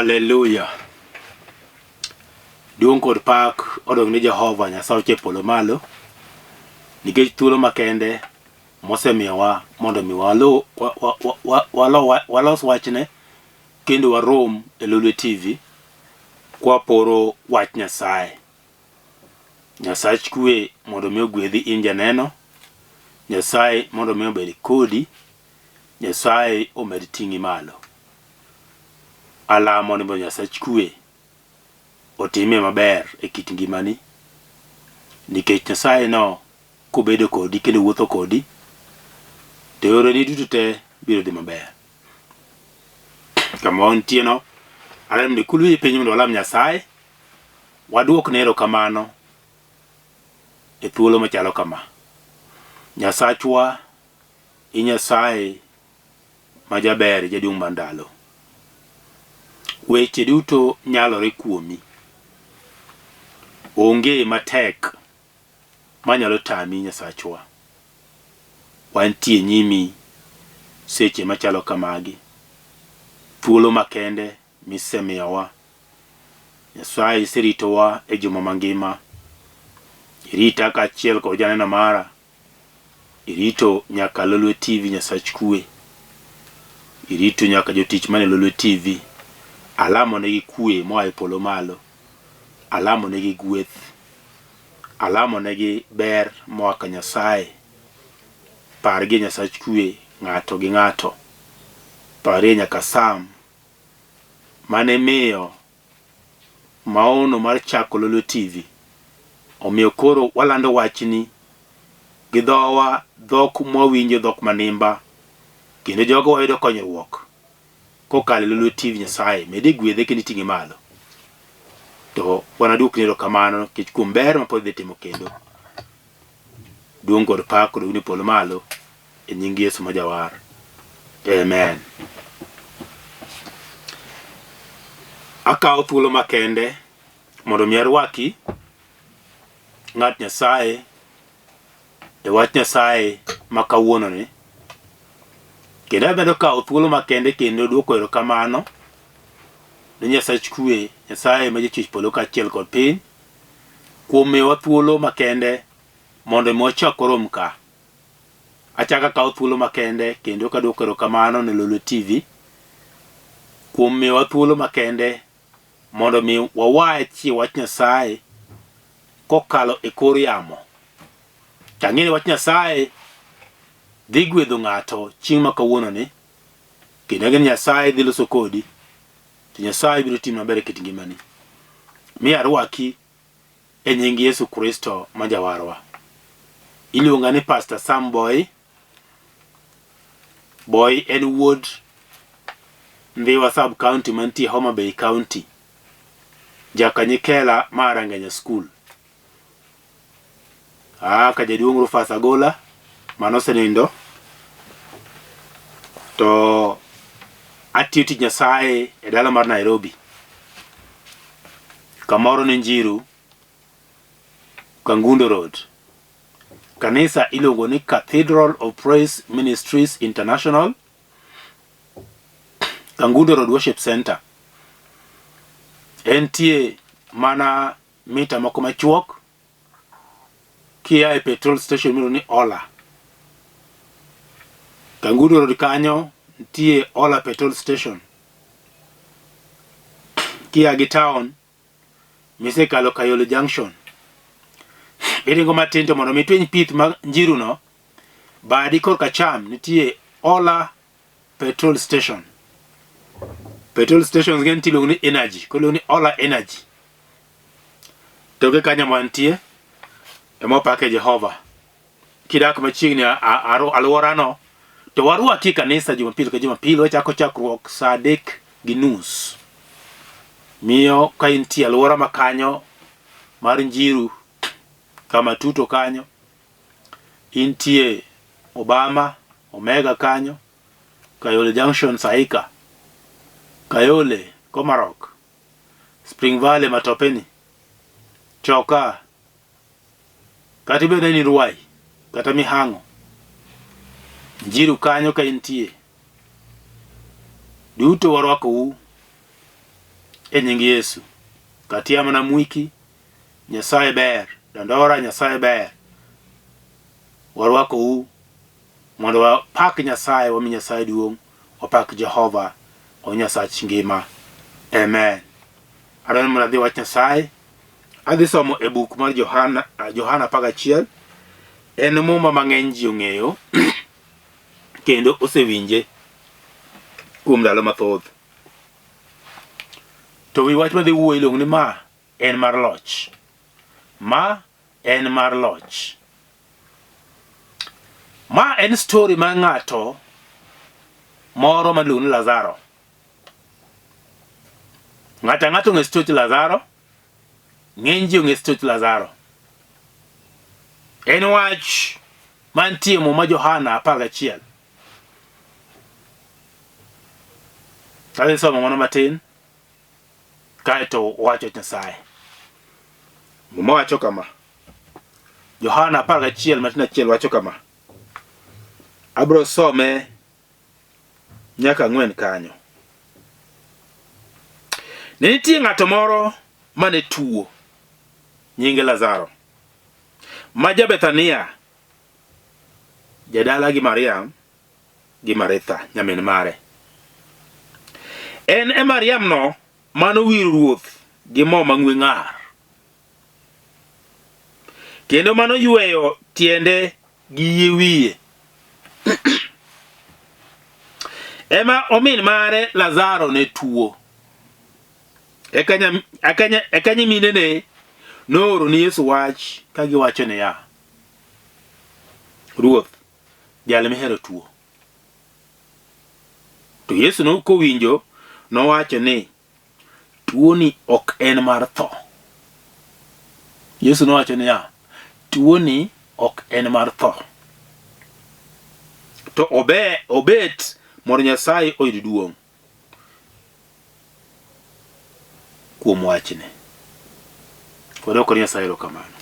Haleluya! Duong' kod pak odong' ne Jehova Nyasaye e polo malo nikech thuolo makende mosemiyowa mondo mi walo, wa, wa, wa, walo, walos wachne kendo warom e Lolwe TV kwaporo wach Nyasaye. Nyasach kwe mondo mi ogwedhi in janeno. Nyasaye mondo mi obed kodi. Nyasaye omed ting'i malo. Alamo ni mondo Nyasach kwe otimie maber e kit ngimani nikech Nyasaye no kobedo kodi kendo wuotho kodi to yoreni duto te biro dhi maber. Kama wantie no, alemo ni kul wiyi piny mondo walam Nyasaye, waduokne erokamano e thuolo machalo kama. Nyasachwa i Nyasaye ma jaber jaduong' mar ndalo. Weche duto nyalore kuomi. Onge matek manyalo tami Nyasachwa. Wantie nyimi seche machalo kamagi. Thuolo makende misemiyowa. Nyasaye iseritowa e juma mangima. Irita kaachiel kod janeno mara. Irito nyaka Lolwe TV Nyasach kwe. Irito nyaka jotich mane Lolwe TV. Alamo negi kwe moa e polo malo. Alamo negi gweth. Alamo negi ber moa ka Nyasaye. Pargie Nyasach kwe ng'ato gi ng'ato. Parie nyaka Sam mane miyo maono mar chako Lolwe TV. Omiyo koro walando wachni gi dhowa, dhok mwawinjo, dhok manimba, kendo jogo wayudo konyruok kokalo e Lolwe TV. Nyasaye medi gwedhe kendo iting'e malo. To wanaduokni erokamano nikech kuom ber ma pod idhi timo kendo. Duong' kod pak odogni polo malo e nying Yesu ma Jawar. Amen. Akawo thuolo makende mondo mi arwaki ng'at Nyasaye e wach Nyasaye ma kawuononi. Kendo amedo kawo thuolo makende kendo duoko erokamano ne Nyasach kwe, Nyasaye ma jachwech polo kaachiel kod piny, kuom miyowa thuolo makende mondo mi wachak warom ka. Achako akawo thuolo makende kendo kaduoko erokamano ne Lolwe TV kuom miyowa thuolo makende mondo mi wawachie wach Nyasaye kokalo e kor yamo. To ang'e ni wach Nyasaye dhi gwedho ng'ato chieng' ma kawuononi, kendo ang'e ni Nyasaye dhi loso kodi, to Nyasaye biro timo maber e kit ngimani. Mi arwaki e nying Yesu Kristo ma Jawarwa. Iluonga ni Pastor Sam Boy. Boy en wuod Ndhiwa sub county mantie Homa Bay County. Jakanyikela ma Rangenya School. Aa ka jaduong' Rufus Agola mano osenindo to atiyo tich Nyasaye e dala mar Nairobi kamoro ni Njiru Kangundo Road. Kanisa iluongo ni Cathedral of Praise Ministries International Kangundo Road Worship Center. Entie mana mita moko machuok kia e petrol station miluongo ni Ola. Kangundo Road kanyo nitie Ola petrol station. Kia gi town misekalo Kayole Junction. Iringo matin to mondo mi itweny pith ma Njiru no, badi korka acham nitie Ola petrol station. Petrol station ng'eny tiluongo ni Energy, koro iluongo ni Ola Energy. Toke kanyo mantie ema opake Jehova. Kidak machiegni alworano to warwaki e kanisa Jumapil ka Jumapil wachako chakruok saa 3:30. Miyo ka intie alwora ma kanyo mar Njiru kama tuto kanyo intie Obama, Omega kanyo, Kayole Junction Saika, Kayole, Komarok, Spring Valley Matopeni, Choka, kata ibed ni Ruai, kata Mihango, Njiru kanyo ka intie, duto warwakou E nying Yesu. Katiama na Mwiki, Nyasaye ber. Dandora, Nyasaye ber. Warwakou mondo wapak Nyasaye, wami Nyasaye duong', wapak Jehova, o Nyasach ngima. Amen. Adwaro ni mondo adhi wach Nyasaye. Adhi somo e buk mar Johana, Johana 11. En muma ma ng'eny ji ong'eyo kendo osewinje kuom ndalo mathoth. To wi wach madhi wuoyo iluongo ni ma en mar loch. Ma en mar loch. Ma en story mar ng'ato moro ma iluongo ni Lazaro. Ng'ato ang'ata ong'e stoch Lazaro, ng'eny ji ong'e stoch Lazaro. En wach mantie e Muma Johana 11. Adhi somo mano matin kaeto wacho Nyasaye. Muma wacho kama. Johana 11 matin achiel wacho kama. Abro some nyaka ang'wen kanyo. Ne nitie ng'ato moro mane tuo, nyinge Lazaro, ma ja-Bethania, jadala gi Mariam gi Maritha nyamin mare. En e Mariam no mane owiro Ruoth gi mo mang'we ng'ar, kendo mane oyweyo tiende gi yie wiye. Ema omin mare Lazaro ne tuo. Eka nyiminene nooro ni Yesu wach ka giwacho niya, Ruoth, jal mihero tuo. To Yesu no kowinjo nowacho ni, Tuoni ok en mar tho. Yesu nowacho niya, Tuoni ok en mar tho. To obe, obet mondo Nyasaye oyud duong' kuom wachne. Wadwoko ne Nyasaye erokamano.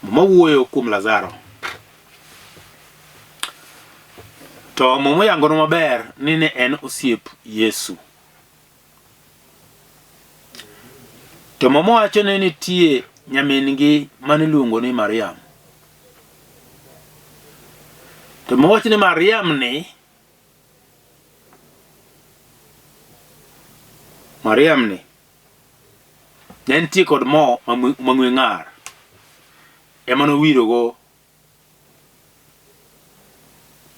Muma wuoyo kuom Lazaro. To Muma oyangonwa maber ni ne en osiep Yesu. To Muma wacho ni nitie nyamin-gi mane iluongo ni Mariam. To Muma wacho ni Mariam ni Mariam ni ne nitie kod mo mang'we ng'ar ema nowirogo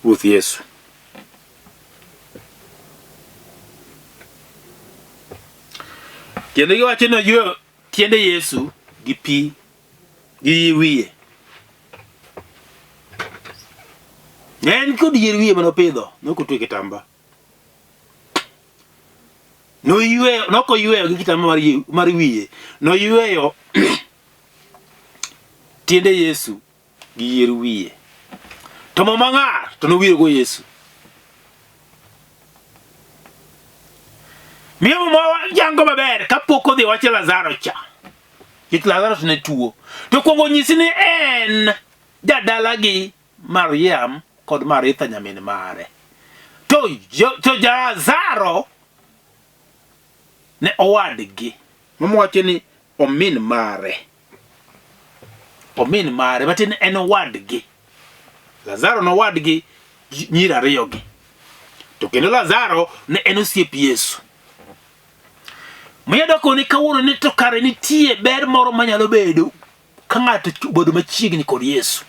Ruoth Yesu. Kendo giwacho ni oyweyo tiende Yesu gi pi gi yie wiye. Ne en kod yier wiye mane opidho, ne ok otwe kitamba. Noyweyo, nok oyweyo gi kitamba mar, mar wiye, noyweyo tiende Yesu gi yier wiye. To mo mang'ar to nowirogo Yesu. Miyo muma yango maber kapok odhi wacho Lazaro cha. Nikech Lazaro to ne tuo. To kuongo nyisi ni en jadalagi Mariam kod Maritha nyamin mare. To, to Lazaro ne owadgi. Muma wacho ni omin mare. Omin mare, matiende en owadgi. Lazaro nowadgi nyiri ariyogi. To kendo Lazaro ne en osiep Yesu. Miyo doko ni kawuono ni to kare nitie ber moro manyalo bedo ka ng'ato obedo machiegni kod Yesu.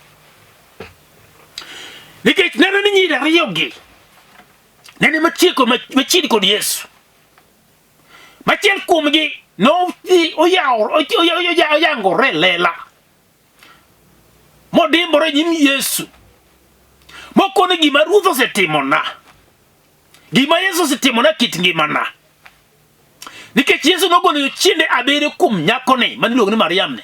Nikech neno ni nyiri ariyogi ne ni machiegni kod Yesu. Machiel kuomgi nodhi oyangore lela modimbore nyim Yesu mokone gima Ruoth osetimona, gima Yesu osetimona kit ngimana. Nikech Yesu nogolo jochiende abiriyo kuom nyakoni mane iluongo ni Mariam ni.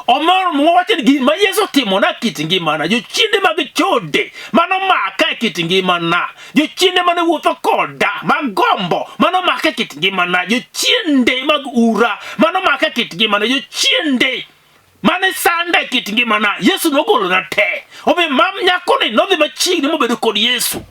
Omor wacho ni gima Yesu otimona kit ngimana, jochiende mag chode mano maka e kit ngimana, jochiende mane wuotho koda magombo mano maka e kit ngimana, jochiende mag ura mano maka e kit ngimana, jochiende mane sanda e kit ngimana, Yesu nogolona te. Omiyo mam nyakoni nodhi machiegni mobedo kod Yesu.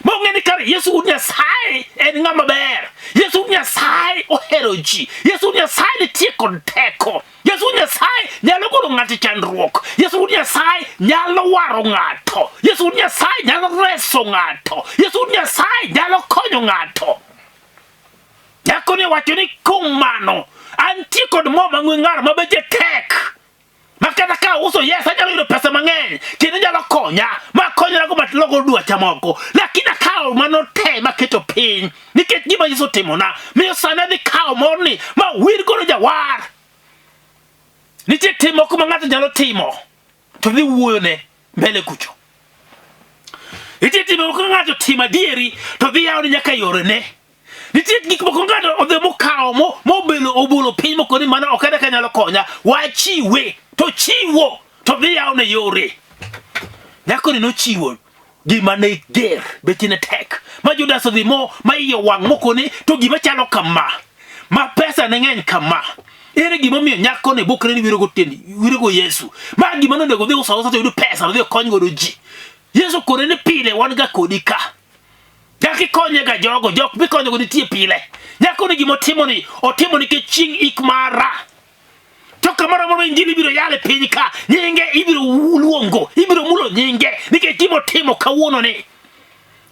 Mong'e ni kare Yesu wuod Nyasaye en ng'ama ber. Yesu wuod Nyasaye ohero ji. Yesu wuod Nyasaye nitie kod teko. Yesu wuod Nyasaye nyalo golo ng'ato e chandruok. Yesu wuod Nyasaye nyalo waro ng'ato. Yesu wuod Nyasaye nyalo reso ng'ato. Yesu wuod Nyasaye nyalo konyo ng'ato. Nyako ni wacho ni kuom mano antie kod mo mang'we ng'ar ma beche tek ma kata ka auso yes anyalo yudo pesa mang'eny kendo nyalo konya ma konyrago malogo dwacha moko lakini akawo mano te maketo piny nikech gima Yesu otimona miyo sani adhi kawo morni ma wir godo jawar nitie tim moko ma ng'ato nyalo timo to dhi wuoyone mbele kucho nitie tim moko ma ng'ato timo adieri to dhi yawone nyaka yorene Nitie gik moko ng'ato odhi mokawo mo mobelo obolo piny moko ni mano ok ane ka nyalo konya. Wachiwe to chiwo to dhi yawo ne yore. Nyakoni nochiwo gima ne ger beche ne tek ma Judas odhi mo ma iye wang' mokoni to gima chalo kama ma pesa ne ng'eny kama ere gima omiyo nyako ne bukre ni wirogo tiend wirogo Yesu ma gima nonego odhi uso ausa to yudo pesa odhi okony godo ji Yesu kone ni pile wan ga kodi ka Nyaka ikonye ga jogo, jok mikonyogo nitie pile. Nyako ni gima otimo ni, otimo nikech chieng' ik mara. To kamoro amora injili ibiro yal e piny ka, nyinge ibiro luongo, ibiro mulo nyinge nikech gima otimo kawuono ni.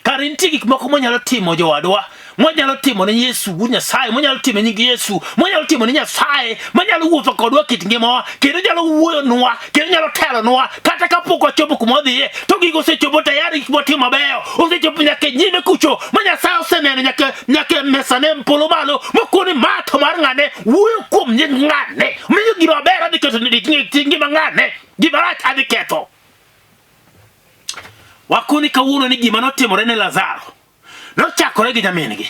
Kare nitie gik moko mwanyalo timo jowadwa, mwanyalo timo ne Yesu wuod Nyasaye, mwanyalo timo ne nying Yesu, mwanyalo timo ne Nyasaye, mwanyalo wuotho kodwa kit ngimawa, kendo nyalo wuoyonwa, kendo nyalo telonwa, kata kapok wachopo kuma wadhiye, to gigo osechopo tayari gik mwatimo mabeyo, osechopo nyaka e nyime kucho, ma Nyasaye oseneno nyaka nyaka e mesane polo malo, mokoni ma to mar ng'ane, wuoyo kuom nying ng'ane, miyo gima ber adhi keto ni ngima ng'ane, gima rach adhi ketho. Wakoni kawuono ni gima notimore ne Lazaro nochakore gi nyamin-gi.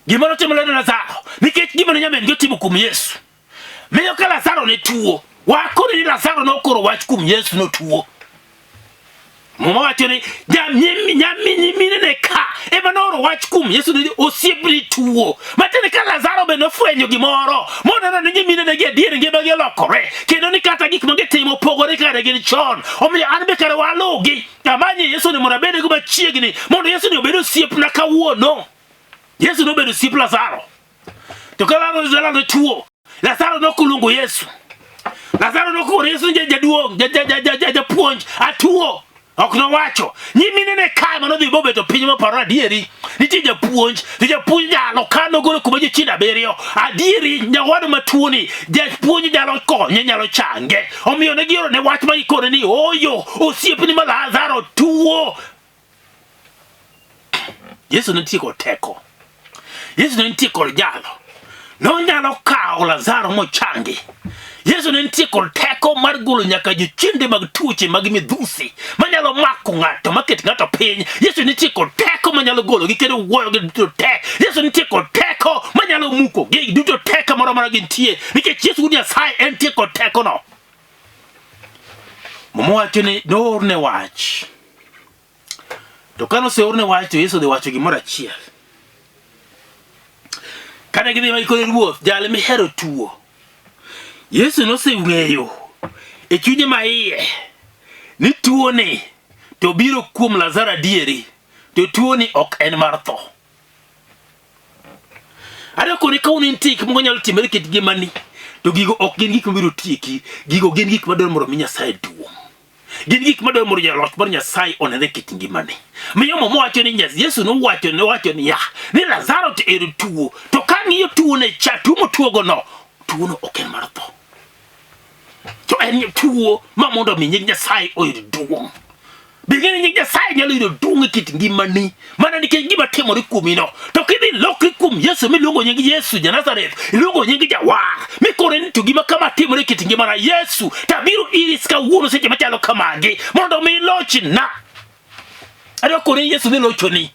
Gima notimore ne Lazaro nikech gima ne nyamin-gi otimo kuom Yesu. Miyo ka Lazaro ne tuo, wakoni ni Lazaro nokoro wach kuom Yesu notuo. Muma wacho ni nyaminene ka ema nooro wach kuom Yesu ni osiepni tuo. Matiende ka Lazaro be nofwenyo gimoro moneno ni nyiminene gi adier ngimagi olokore kendo ni kata gik ma gitimo opogore kare gin chon. Omiyo an be kare waluwgi. Amanye Yesu ni mondo abedgo machiegni mondo Yesu ni obed osiepna kawuono. Yesu nobedo osiep Lazaro. To ka Lazaro ne tuo, Lazaro nokoluongo Yesu. Lazaro nokoro Yesu ni jaduong', japuonj, atuo. Ok nowacho. Nyimine ne kae mano dhi bobeto piny moparo adieri. Nitie japuonj, to japuonj nyalo ka nogolo kuma jochiende abiriyo. Adieri nyawadu matuoni, japuonj nyalo konye, nyalo change. Omiyo ne gioro ne wach ma gikone ni oyo, osiepni ma Lazaro tuo. Yesu ne nitie kod teko. Yesu ne nitie kod nyalo. Nonyalo kawo Lazaro mochangi. Yesu ne nitie kod teko mar golo nyaka jochiende mag tuoche mag midhusi manyalo mako ng'ato maket ng'ato piny. Yesu nitie kod teko manyalo gologi kendo wuoyogi duto te. Yesu nitie kod teko manyalo mukogi duto te kamoro amora gintie nikech Yesu wuod Nyasaye entie kod tekono. Muma wacho ni noorne wach. To kane oseorne wach to Yesu odhi wacho gimoro achiel. Kane gidhi ma gikone ruoth, jal mihero tuo. Yesu noseng'eyo e chunye ma iye ni tuoni to biro kuom Lazaro adieri, to tuoni ok en mar tho. Adwa koni ka un nitie gik moko nyalo timore e kit ngimani, to gigo ok gin gik mabiro tieki, gigo gin gik madwaro mondo mi Nyasaye duong'. Gin gik madwaro mondo jaloch mar Nyasaye onene e kit ngimane. Miyo Muma wacho ni Yesu nowacho nowacho niya, ni Lazaro to ero tuo, to ka ng'iyo tuone cha, tuo motuogono, tuono ok en mar tho. To en tuo ma mondo mi nying Nyasaye oyud duong'. Be ing'eyo ni nying Nyasaye nyalo yudo duong' e kit ngimani mana nikech gima timore kuomino. To kidhi lokri kuom Yesu miluongo nying Yesu ja Nazareth, iluongo nying Jawar, mikone ni to gima kama timore e kit ngimana Yesu, to abiro iri kawuono seche machalo kamagi mondo mi ilochna. Adwa kone ni Yesu dhi lochoni.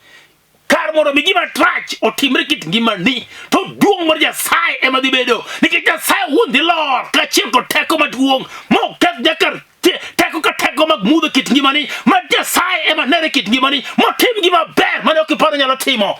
Kar mondo mi gima rach otimre kit ngimani, to duong' mar Nyasaye ema dhi bedo, nikech Nyasaye owuon dhi lor kaachiel kod teko maduong' moketh nyaka teko ka teko mag mudho kit ngimani, ma Nyasaye ema nere kit ngimani, motim gima ber mane ok iparo nyalo timo,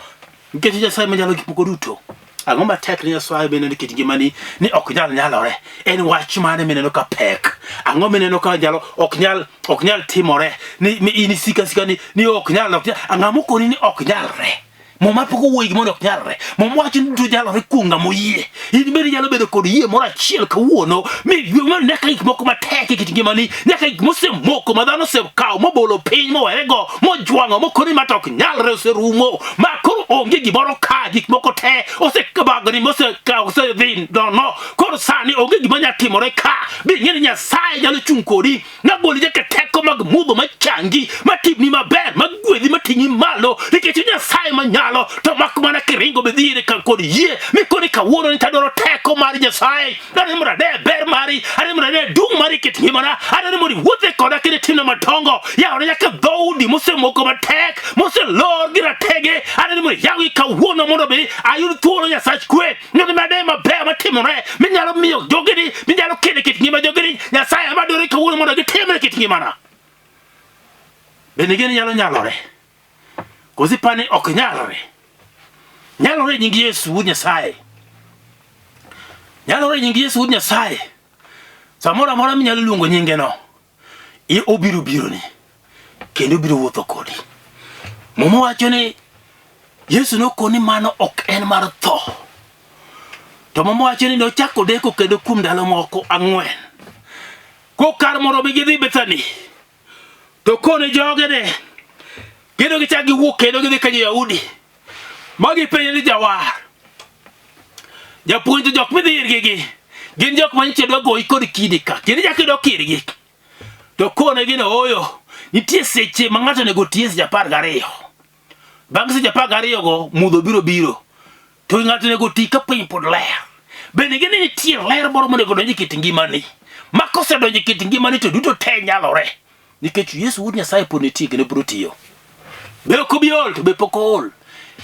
nikech Nyasaye manyalo gik moko duto. Ang'o matek ne Nyasaye mineno e kit ngimani ni ok nyal nyalore? En wach mane mineno ka pek? Ang'o mineno ka nyalo ok nyal ok nyal timore? Ni, ni in isika sika ni, ni ok nyal ok nyal. Ang'o mokoni ni ok nyalre? Muma pok owuoyo gimoro ok nyalre. Muma wacho ni duto nyalore kuom ng'ama oyie. In bende inyalo bedo kod yie moro achiel kawuono mi nyaka gik moko matek e kit ngimani, nyaka gik mosemoko ma dhano osekawo mobolo piny mowerego, mojwang'o mokoni ma to ok nyalre oserumo, ma koro onge gimoro ka, gik moko te osekabagni mosekawo osedhi nono. Koro sani onge gima nyalo timore ka. Be ing'e ni Nyasaye nyalo chung' kodi nagoli nyaka teko mag mudho machangi matimni maber magwedhi mating'i malo nikech Nyasaye manyalo to mak mana kiringo bidhi ire ka kod yie mikoni kawuono ni tadwaro teko mar Nyasaye adwaro ni mondo ane ber mari adwaro ni mondo ane duong' mari kit ngimana adwaro ni mondo iwuothe koda kendo itimna madongo yawna nyaka dhoudi mosemoko matek moselor gi ratege adwaro ni mondo iyawgi kawuono mondo mi ayud thuolo Nyasach kwe Mondo mi ane maber matimore minyalo miyo jogeni, minyalo kelo e kit ngima jogeni. Nyasaye ema dwaro kawuono mondo gitimre e kit ngimana. Bende gini nyalo nyalore? Koso ipani ok nyalore? Nyalore e nying Yesu Wuod Nyasaye. Nyalore e nying Yesu Wuod Nyasaye. Samoro amora minyalo luongo nyingeno, obiro bironi kendo obiro wuotho kodi. Muma wacho ni Yesu nokoni mano ok en mar tho. To Muma wacho ni nochako deko kendo kuom ndalo moko ang'wen. Kokar mondo mi gidhi Bethany, to kone jogene kendo gichak giwuok kendo gidhi ka jo-Yahudi ma gipenjo ni jawar japuonj to jok midhi irgi gi gin jok ma nyiche dwa goyi kod kidi ka kendo ichak idok irgi to konegi ni ooyo nitie seche ma ng'ato onego otiye seche 12 bang' seche 12 go mudho biro biro to ng'ato onego oti ka piny pod ler bende ing'e ni nitie ler moro monego donj e kit ngimani ma kosedonjo e kit ngimani to duto te nyalore nikech Yesu wuod Nyasaye pod nitie kendo pod otiyo be ok obi ol to be pok ool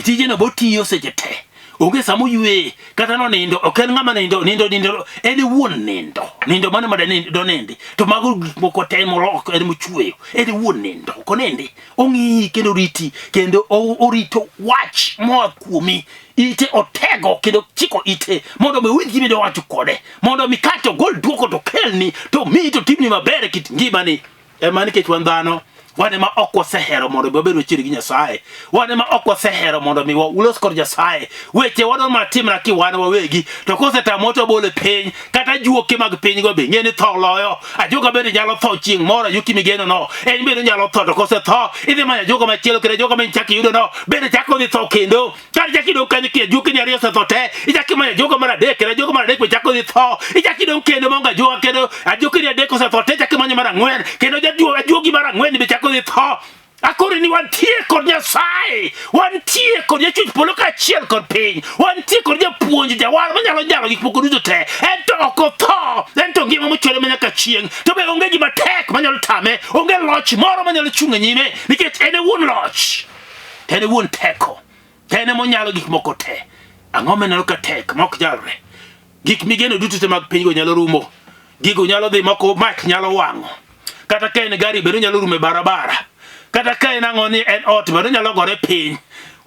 tijeno be otiyo seche te onge sama oyueye kata nonindo ok en ng'ama nindo nindo nindo en e wuon nindo nindo mane ma donindi to mago gik moko te moro en mochweyo en e wuon nindo ok onindi ong'iyi kendo oriti kendo orito wach moa kuomi ite otego kendo chiko ite mondo mi owinj gima idwa wacho kode mondo mi kato ogol duoko to kelni to miyi to timni maber e kit ngimani ema nikech wan dhano wan ema ok wasehero mondo mi wabed machiegni gi Nyasaye wan ema ok wasehero mondo mi walos kod Nyasaye weche wadwaro mana timna ki wan wawegi to kosetamo to wabolo e piny kata juoke mag pinygo be ng'e ni tho loyo ajuoga bende nyalo tho chieng' moro ajuoki migeno no en bende onyalo tho to kosetho idhi manyo ajuoga machielo kendo ajuoga ma ichako iyudo no bende chako dhi tho kendo kata ichako idong' kanyo ki ajuoki ni ariyo osetho te ichako imanyo ajuoga mar adek kendo ajuoga mar adek be chako dhi tho ichako idong' kendo maonge ajuoga kendo ajuoki ni adek osetho te ichako imanyo mar ang'wen kendo ajuogi mar ang'wen be chako dhi tho Akori ni wantie kod Nyasaye, wantie kod jachwech polo kaachiel kod piny, wantie kod japuonj jawar manyalo nyalo gik moko duto te. En to ok otho, en to ngima mochwere manyaka chieng'. To be onge gima tek manyalo tame, onge loch moro manyalo chung' e nyime, nikech en e wuon loch, to en e wuon teko, to en ema onyalo gik moko te. Ang'o mineno ka tek ma ok nyalre? Gik migeno duto te mag pinygo nyalo rumo. Gigo nyalo dhi moko mach nyalo wang'o. Kata ka en gari bende nyalo rumo e barabara. Kata ka en ang'o ni en ot bende nyalo gore piny.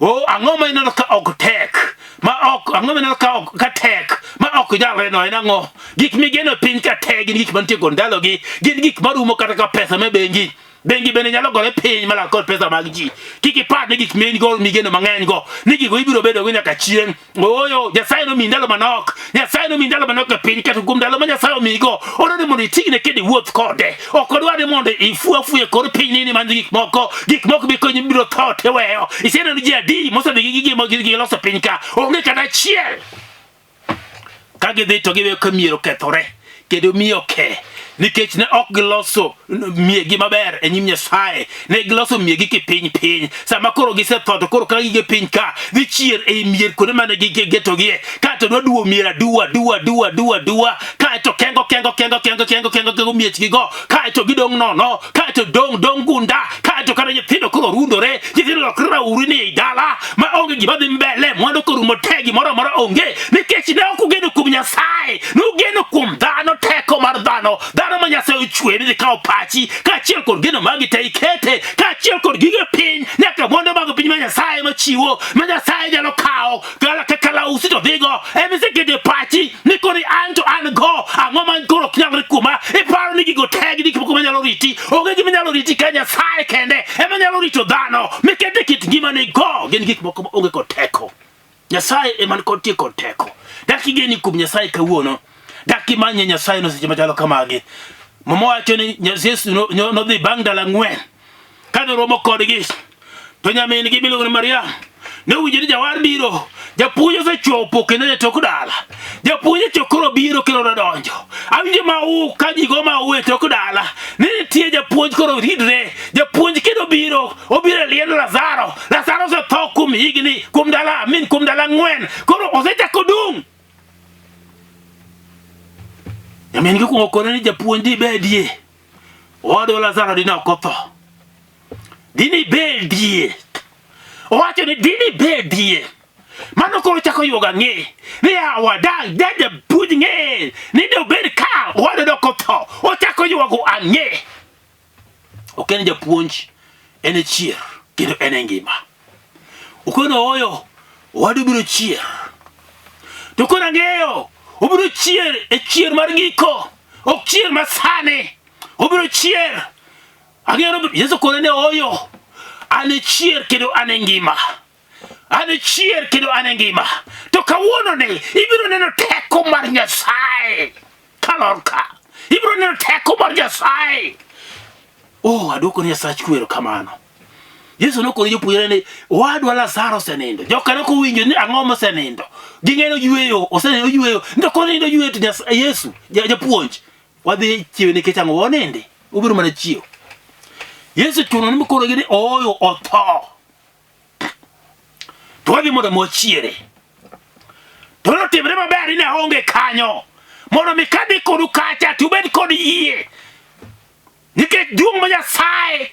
O ang'o ma ineno ka ok tek? Ma ok ang'o ma ineno ka ok ka tek? Ma ok nyalre no en ang'o? Gik migeno e piny ka tek gin gik mantie kod ndalogi, gin gik marumo kata ka pesa me bengi. Bengi bende nyalo gore piny malal kod pesa mag ji. Kik ipar ni gik min go migeno mang'eny go ni gigo ibiro bedo go nyaka chieng'. Ooyo, Nyasaye nomiyi ndalo manok. Nyasaye nomiyi ndalo manok e piny kata kuom ndalo ma Nyasaye omiyigo, odwaro ni mondo itigne kendo iwuoth kode. Ok odwar ni mondo ifu afuya e kor piny ni manyo gik moko. Gik moko be konyi biro tho tiweyo. Iseneno ji adi mosedhi gi gige ma giloso piny ka? Onge kata achiel. Ka gidhi to giweyo ka mier okethore kendo miyo ke nikech ne ok giloso miegi maber e nyim Nyasaye. Ne giloso miegi kipiny piny. Sama koro gisetho to koro ka gige piny ka dhi chier ei mier kuonde mane gigetogie. Kae to dwa duwo mier aduwa duwa duwa duwa duwa. Kae to kengo kengo kengo kengo kengo kengo kengo miechgigo. Kae to gidong' nono. Kae Kaeto dong' dong' gunda, kaeto kata nyithindo koro rundore, nyithindo lokre rauri ni ei dala ma onge gima dhi mbele, mwandu korumo te, gimoro amora onge, nikech ne ok ugeno kuom Nyasaye, nugeno kuom dhano, teko mar dhano, dhano ma Nyasaye ochwe ni dhi kawo pachi kaachiel kod geno magi te ikete kaachiel kod gige piny, nyaka mwandu mag piny ma Nyasaye machiwo, ma Nyasaye nyalo kawo kala kaka lausi to dhigo, ema iseketo e pachi ni koro an to an go, ang'o ma koro ok nyalre kuoma? Iparo ni gigo te gin gik moko manyalo riti. Onge gima nyalo riti ka Nyasaye kende ema nyalo rito dhano mikete kit ngimani go. Gin gik moko ma onge kod teko. Nyasaye ema nikod tie kod teko. Dak igeni kuom Nyasaye kawuono. Dak imanye Nyasaye no seche machalo kamagi. Muma wacho ni Yesu nodhi bang' ndalo ang'wen. Kane oromo kodgi, to nyamin-gi miluongo ni Mariam ne owinjo ni jawar biro. Japuonj osechopo kendo e tok dala. Japuonj ocho koro biro kendo odonjo. Awinjo mau ka ji go mau e tok dala. Ni nitie japuonj koro ridre. Japuonj kendo biro, obiro e liend Lazaro. Lazaro osetho kuom higni, kuom ndalo amin, kuom ndalo ang'wen. Koro osechako dung'. Nyamin-gi okuongo kone ni japuonj dibedie. Owadwa Lazaro dine ok otho. Dine bedie. Owacho ni dine bedie. Mano koro chako yuogo ang'e. Ni yawa da da japuonj ng'e ni de obed ka owadwa dok otho. Ochako yuogo ang'e. Ok en japuonj, en e chier kendo en e ngima. Okono ooyo, owadu biro chier. To koro ang'eyo, obiro chier e chier mar giko, ok chier ma sani. Obiro chier. Ang'eyo Yesu kone ne ooyo, an e chier kendo an e ngima. An e chier kendo an e ngima. To kawuono ni ibiro neno teko mar Nyasaye kalor ka. Ibiro neno teko mar Nyasaye. Oh, aduoko ni Nyasach kwe erokamano. Yesu nokone jopuonjre ni owadwa Lazaro osenindo. Joka ne ok owinjo ni ang'o mosenindo. Ging'eyo oyweyo, osenindo oyweyo. Ndo konindo oyweyo to Yesu, japuonj, wadhi chiewe nikech ang'o onindi? Obiro mana chiewo. Yesu chuno ni koro gini ooyo otho. To wadhi mondo mi wachiere. To notimre maber ni ne aonge kanyo. Mondo mi kadhi kodu kacha to ubed kod yie. Nikech duong' mar Nyasaye,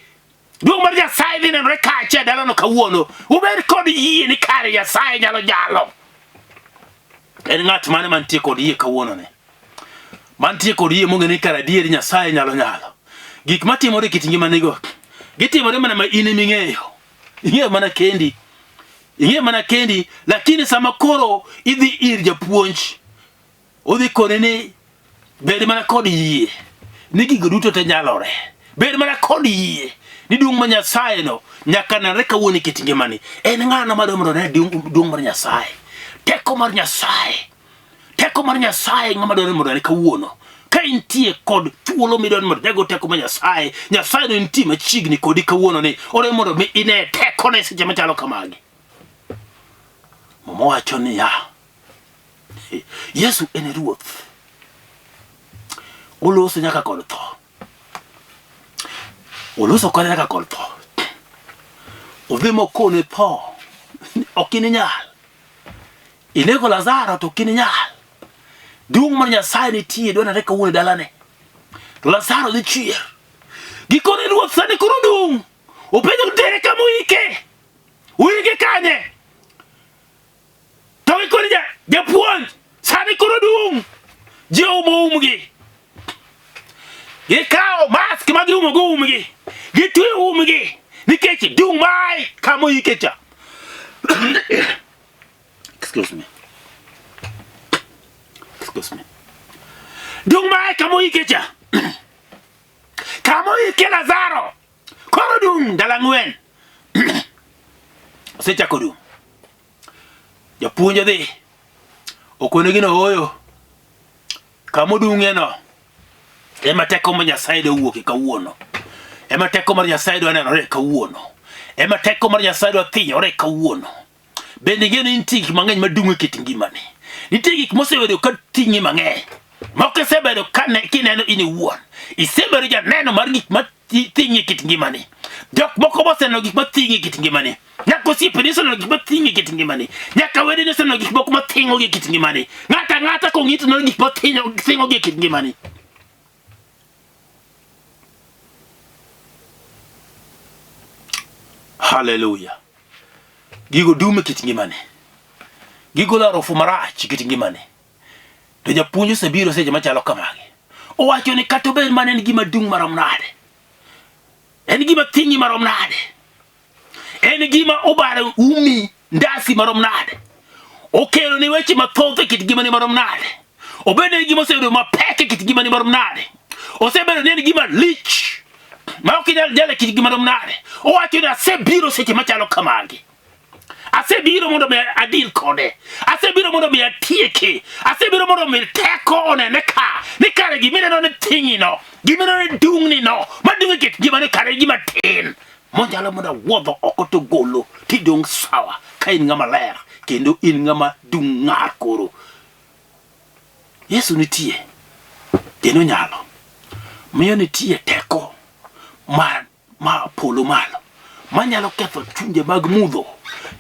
duong' mar Nyasaye dhi nenore kacha e dalano kawuono. Ubed kod yie ni kare Nyasaye nyalo nyalo. En ng'at mane mantie kod yie kawuono ni? Mantie kod yie mong'e ni kare adier Nyasaye nyalo nyalo. Gik matimore e kit ngimanigo, gitimore mana ma in ema ing'eyo. Ing'eyo mana kendi. Ing'eyo mana kendi, lakini sama koro idhi ir japuonj, Odhi kone ni bed mana kod yie ni gigo duto te nyalore. Bed mana kod yie ni duong' mar Nyasaye no nyaka nenre kawuono e kit ngimani. En ng'ano madwa mondo one duong' mar Nyasaye? Teko mar Nyasaye. Teko mar Nyasaye ng'ama dwaro mondo one kawuono. Ka intie kod thuolo midwaro mondo inego teko mar Nyasaye, Nyasaye no nitie machiegni kodi kawuono ni odwaro mondo mi ine tekone seche machalo kamagi. Muma wacho niya, Yesu en ruoth. Oloso nyaka kod tho. Oloso kode nyaka kod tho. Odhi mokone tho. Ok ininyal. Inego Lazaro to ok ininyal. Duong' mar Nyasaye nitie dwanare kawuono e dalane. To Lazaro dhi chier. Gikone ruoth sani koro dung'. Openjo tere kama oike. Uike kanye? To gikoni ja, japuonj sani koro dung' ji oumo umgi. Gikawo mask ma giumogo umgi. Gitweyo umgi nikech dung' mae kama oike cha. Excuse me. Excuse me. Dung' mae kama oike cha. Kama oike Lazaro. Koro dung' ndalo ang'wen. Osechako dung'. Japuonj odhi okonegi ni ooyo kama odung'e no ema teko mar Nyasaye dwa wuoke kawuono. Ema teko mar Nyasaye dwa nenore kawuono. Ema teko mar Nyasaye dwa thinyore kawuono. Bende ing'eyo ni nitie gik mang'eny madung' e kit ngimani. Nitie gik mosebedo ka ting'i mang'eny. Moko isebedo ka kineno in iwuon. Isebedo janeno mar gik ma thing'i e kit ngimani. Jok moko moseneno gik ma thing'i e kit ngimani. Nyaka osiepeni oseneno gik ma thing'i e kit ngimani. Nyaka wedeni oseneno gik moko ma thing'ogi e kit ngimani. Ng'ato ang'ata kong'i to neno gik ma thing'ogi e kit ngimani. Haleluya. Gigo dum e kit ngimane. Gigolo harufu marach e kit ngimane. To japuonj osebiro seche machalo kamagi. Owacho ni kata obed mana en gima dung' marom nade. En gima thingi marom nade. En gima obaro umi ndasi marom nade. Okelo ni weche mathoth e kit ngimani marom nade. Obed ni gima oseyudo mapek e kit ngimani marom nade. Osebedo ni en gima lich ma ok inyal jale kit ngima marom nade. Owacho ni asebiro seche machalo kamagi. Asebiro mondo mi adil kode. Asebiro mondo mi atieke. Asebiro mondo mi teko onene ka. Ni kare gimineno ni thing'ino, gimineno ni dung'ni no, madung' e kit ngimani kare gima tin. Monyalo mondo awuodho oko to golo tidong' sawa ka in ng'ama ler kendo in ng'ama dung' ng'ar koro. Yesu nitie kendo nyalo miyo nitie teko ma ma polo malo manyalo ketho chunje mag mudho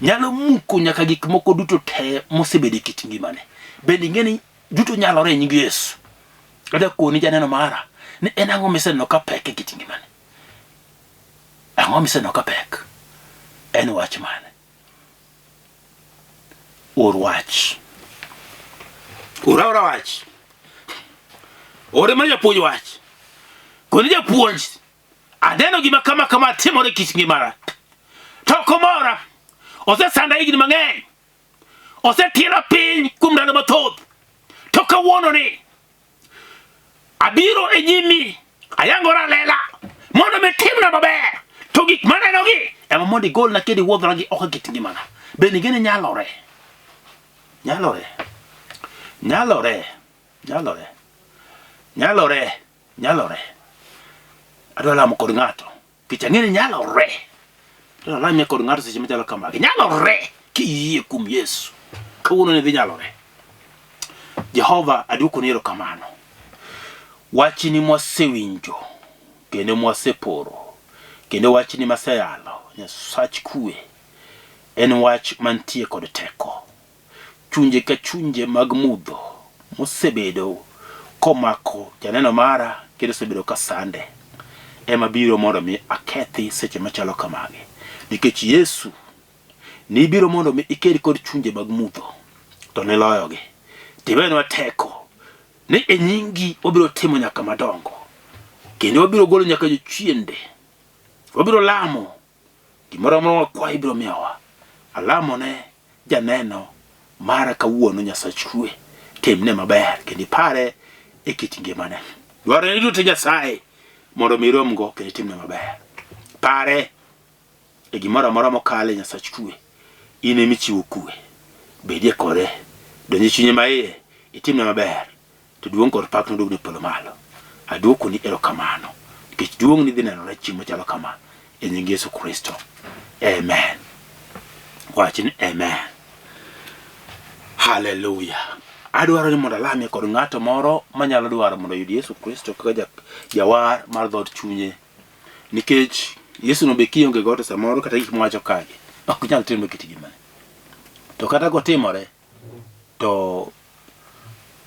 nyalo muko nyaka gik moko duto te mosebedo e kit ngimane. Bende ing'e ni duto nyalore e nying Yesu. Adwa koni janeno mara ni en ang'o miseneno ka pek e kit ngimane? Ang'o miseneno ka pek? En wach mane? Or wach. Or aora wach. Ore mana japuonj wach. Koni japuonj, aneno gima kama kama timore e kit ngimana. To ok omora. Osesanda higni mang'eny. Osetiela piny kuom ndalo mathoth. To kawuono ni Abiro e nyimi, ayangora lela, mondo mi timna maber. To gik manenogi ema mondo igolna kendo iwuodhna gi oko e kit ngimana. Bende ing'e ni nyalore? Nyalore. Nyalore. Nyalore. Nyalore. Nyalore. Adwa lamo kod ng'ato. Nikech ang'e ni nyalore. To alamie kod ng'ato seche machalo kamagi. Nyalore kiyie kuom Yesu. Kawuono ne dhi nyalore. Jehova aduokoni erokamano. Wachni mwasewinjo kendo mwaseporo kendo wachni maseyalo Nyasach kwe en wach mantie kod teko. Chunje ka chunje mag mudho mosebedo komako janeno mara kendo osebedo ka sande ema biro mondo mi akethi seche machalo kamagi. Nikech Yesu nibiro mondo mi iked kod chunje mag mudho to niloyogi. Tiwenwa teko ni e nyingi wabiro timo nyaka madongo kendo wabiro golo nyaka jochiende. Wabiro lamo Gimoro amora wakwayo ibiro miyowa. Alamo ne janeno mara kawuono Nyasach kwe, timne maber kendo ipare e kit ngimane. Dwarore ni duto Nyasaye mondo mi iromgo kendo itimne maber. Pare e gimoro amora mokale Nyasach kwe, in ema ichiwo kwe. Bedie kode, donj e chunye maiye, itimne maber. To duong' kod pak noduogne polo malo. Aduokoni erokamano nikech duong'ni dhi nenore chieng' machalo kama e nying Yesu Kristo. Amen. Wach ni amen. Haleluya. Adwaro ni mondo alamie kod ng'ato moro manyalo dwaro mondo oyud Yesu Kristo kaka jawar mar dhood chunye. Nikech Yesu no be kionge go to samoro kata gik mwacho kagi ok nyal timore kit ngimane. To kata kotimore to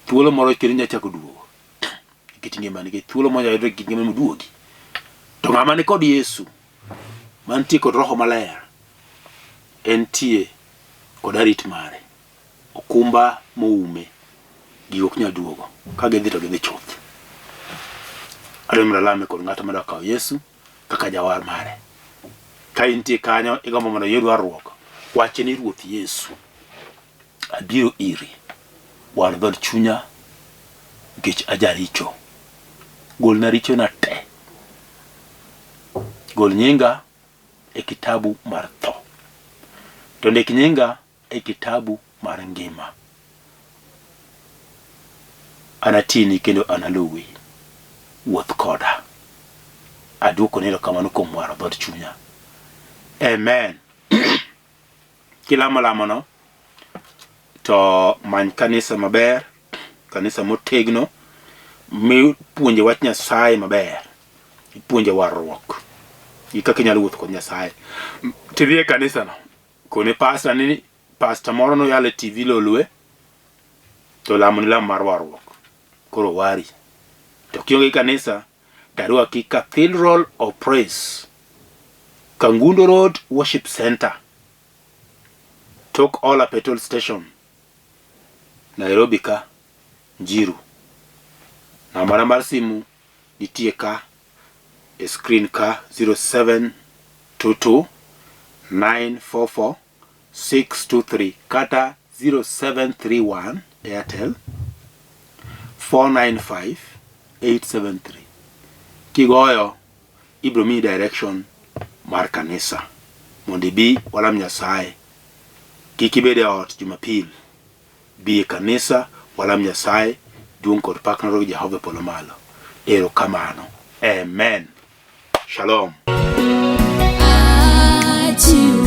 thuolo moro kendo inyalo chako duogo e kit ngimani nikech thuolo moro nyalo yudore e kit ngimani moduogi. To ng'ama ni kod Yesu mantie kod Roho Maler entie kod arit mare, okumba moume, gigo ok nyal duogo, ka gidhi to gidhi chuth. Adwa mondo alame kod ng'ato madwa kawo Yesu kaka jawar mare. Ka intie kanyo igombo mondo iyud warruok, wach ni Ruoth Yesu, abiro iri, war dhood chunya nikech ajaricho. Golna richona te. Gol nyinga e kitabu mar tho. To ndik nyinga e kitabu mar ngima. Anatini kendo analuwi. Wuoth koda. Aduokoni erokamano kuom waro dhood chunya. Amen. Kilamo lamono to many kanisa maber, kanisa motegno mipuonje wach Nyasaye maber, ipuonje warruok gi kaka inyalo wuotho kod Nyasaye. Tidhi e kanisano, kone pasta ni pasta moro noyalo e TV Lolwe to lamo ni lamo mar warruok. Koro wari. To kionge gi kanisa, to arwaki Cathedral of Praise. Kangundo Road Worship Center, tok Ola Petrol Station, Nairobi ka, Njiru. Nambana mar simu nitie ka e screen ka 0722 944 623 kata 0731 Airtel 495 873. Kigoyo ibiro miyi direction mar kanisa mondo ibi walam Nyasaye. Kik ibed e ot Jumapil, bi e kanisa walam Nyasaye. Duong' kod pak ne Jehova e polo malo. Erokamano. Amen. Shalom. Achiwo.